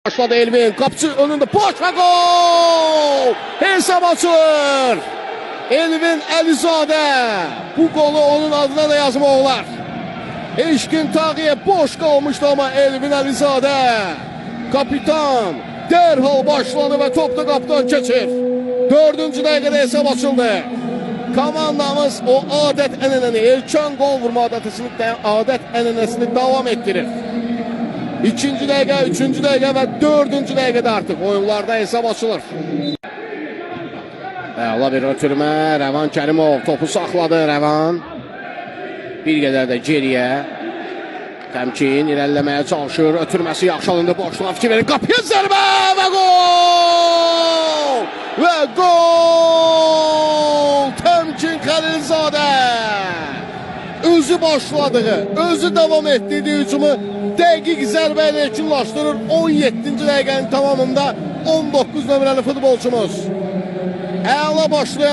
Başladı Elvin. Qapıçı önündə boş və gol! Hesab açılır. Elvin Əlizadə. Bu qolu onun adına da yazmaq olar. Eşkin Tağıyev boş qalmışdı amma Elvin Əlizadə kapitan dərhal başladı və top da qapıdan keçir. Dördüncü dəqiqədə hesab açıldı. Komandamız o adət ənənəni, erkən gol vurma adət ənənəsini davam etdirir. İkinci dəqiqə, üçüncü dəqiqə və dördüncü dəqiqədə artıq oyunlarda hesab açılır. Əla bir ötürmə, Rəvan Kərimov topu saxladı Rəvan. Bir qədər də geriyə. Təmkin irəliləməyə çalışır. Ötürməsi yaxşı alındı. Boşluğa fikir verir. Qapıya zərbə və gol! Və gol! Təmkin Xəlilzadə! Özü başladığı, özü davam etdirdiyi hücumu dəqiq zərbə ilə yekunlaşdırır. 17-ci dəqiqənin tamamında 19 nömrəli futbolçumuz. Əla başlayan